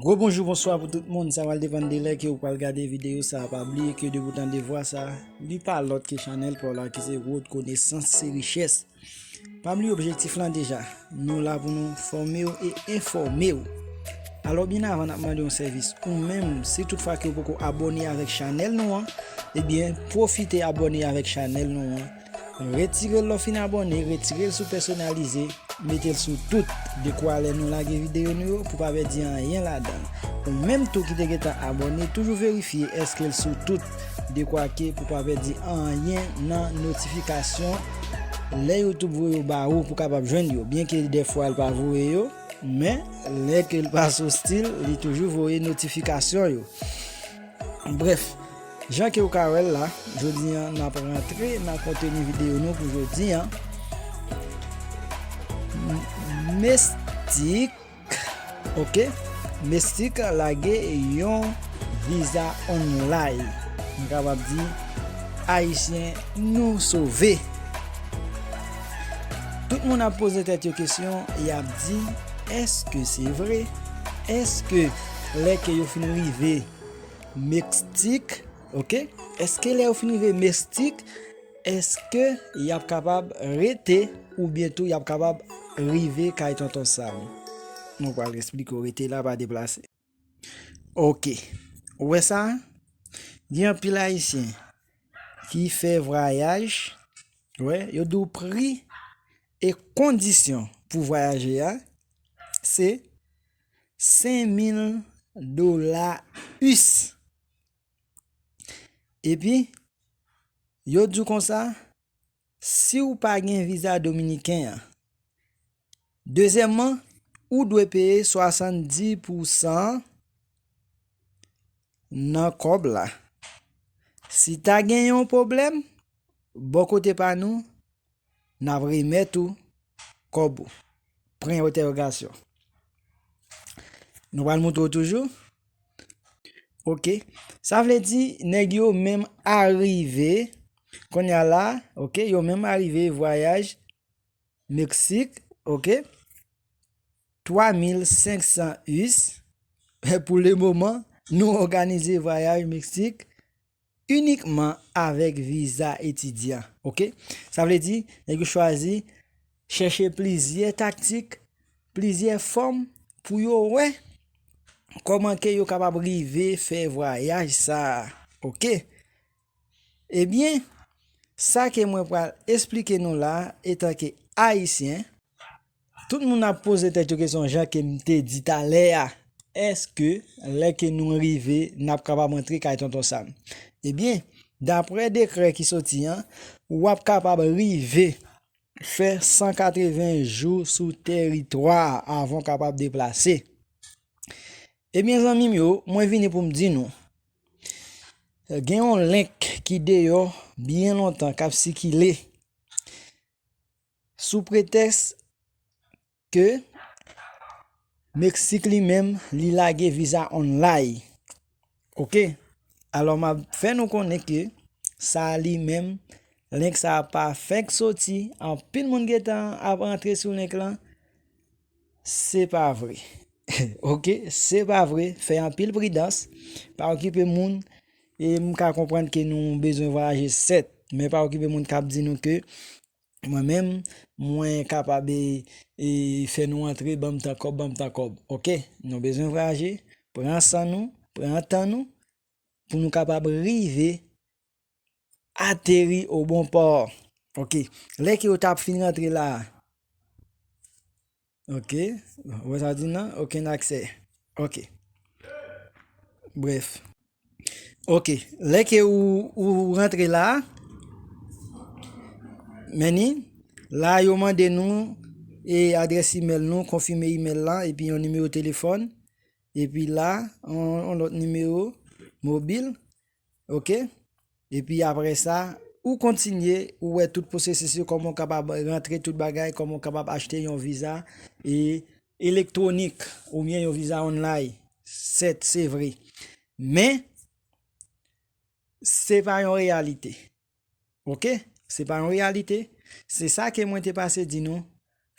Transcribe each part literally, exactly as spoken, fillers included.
Gwo bonjou, bonswa pou tout moun. Sa pral depann de lè ke ou pral gade videyo sa. Pa bliye ke depi w tande vwa sa, li pa lòt ke chanèl pa w la ki se Wotkonesans se Richès. Pa bliye objektif lan deja. Nou la pou nou fòme w e enfòme w. Alò, byen avan n ap mande yon sèvis, ou menm, si toutfwa ke w poko abòne avèk chanèl nou an, ebyen, pwofite abòne avèk chanèl nou an. Retire l lè w fin abòne, retire l sou pèsonalize, mete l sou tout. Dekwa lè nou lage videyo nou yo, pou pa pèdi anyen ladan l. Ou menm tou ki te gentan abòne, toujou verifye èske l sou tout. Dekwa ke pou pa pèdi anyen nan notifikasyon. Lè YouTube voye yo ba ou pou kapab jwenn yo. Byenke dèfwa l pa voye yo, men lè ke l pa sou stil, li toujou voye notifikasyon yo. Brèf, jan ke w ka wè l la, jodi an n ap rantre nan konteni videyo nou pou jodi an. M-, Mestic, ok? Mestic lage yon viza online. Nou kapab di, Ayisyen nou sove. Tout moun ap poze tèt yo kesyon, y ap di, èske se vre? Èske lè ke yo fin rive Mestic, ok? Èske lè yo fin rive Mestic, èske y ap kapab rete oubyen tou y ap kapab rive kay Tonton Sam? Nou pral eksplike w, rete la, pa deplase. Ok. Ou wè sa? Gen anpil Ayisyen ki fè vwayaj, wè, yo di w pri e kondisyon pou vwayaje a, se senk mil dola U S. Epi, yo di w konsa, si w pa gen viza dominiken an, dezyèmman, ou dwe peye swasanndis pousan nan kòb la. Si ta gen yon pwoblèm, bò kote pa nou, n ap remèt ou kòb ou. Pwen entèwogasyon. Nou pral montre w toujou. Ok. Sa vle di, nèg yo menm arive, kounye a la, ok, yo menm arive vwayaj Meksik, ok, twa mil senk san U S. Pou le moman, nou òganize vwayaj Meksik inikman avèk viza etidyan, ok? Sa vle di, nèg yo chwazi chèche plizyè taktik, plizyè fòm pou yo wè kòman ke yo kapab rive fè vwayaj sa a, ok? Ebyen, sa ke mwen pral esplike nou la, etanke Ayisyen, tout moun ap poze tèt yo kesyon, jan ke m te di talè a, èske lè ke nou rive, n ap kapab antre kay Tonton Sam? Ebyen, daprè dekrè ki soti an, w ap kapab rive fè san katreven jou sou teritwa a avan w kapab deplase. Ebyen, zanmi m yo, mwen vini pou m di nou, gen yon link ki deyò byen lontan k ap sikile sou pretèks ke Meksik li menm, li lage viza online. Ok? Alò, m ap fè nou konnen ke sa li menm, link sa a pa fèk soti, anpil moun gentan ap antre sou link lan. Se pa vre. Ok? Se pa vre. Fè anpil pridans. Pa okipe moun. E m ka konprann ke nou bezwen vwayaje sèt, men pa okipe moun k ap di nou ke mwen menm, mwen kapab e, e fè nou antre, ban m tan kòb, ban m tan kòb. Ok? Nou bezwen vwayaje, pran san nou, pran tan nou, pou nou kapab rive ateri o bon pò. Ok. Lè ke yo t ap fin rantre la. Ok. Ou wè sa di nan? Okenn aksè. Ok. Brèf. Ok. Lè ke ou, ou rantre la, men ni, la yo mande nou e adrès imèl nou, konfime imèl la, epi yon nimewo telefòn, epi la, yon, yon lòt nimewo mobil. Ok? Epi apre sa, ou kontinye, ou wè tout pwosesis yo, kòman w kapab rantre tout bagay, kòman w kapab achte yon viza e elektwonik oubyen yon viza online. Sèt, se vre. Men, se pa yon reyalite. Ok? Se pa yon reyalite. Se sa ke mwen te pase di nou.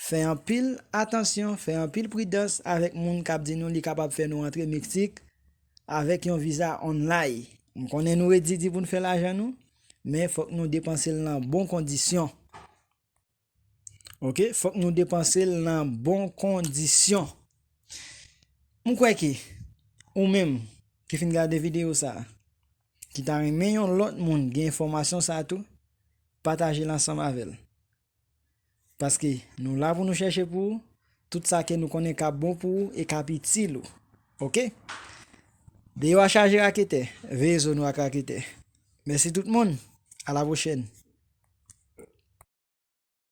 Fè anpil atansyon, fè anpil pridans avèk moun k ap di nou li kapab fè nou antre Meksik avèk yon viza online. M konnen nou redi di pou n fè lajan nou, men fòk nou depanse l nan bon kondisyon. Oke, fòk nou depanse l nan bon kondisyon. M kwè ke ou menm ki fin gade videyo sa a, ki ta renmen yon lòt moun gen enfòmasyon sa a tou, pataje l ansanm avè l. Paske nou la pou nou chèche pou ou tout sa ke nou konnen k ap bon pou ou e k ap itil ou. Oke? Deyò a chaje raketè, veye zo nou ak raketè. Mèsi tout moun. A la pwochèn.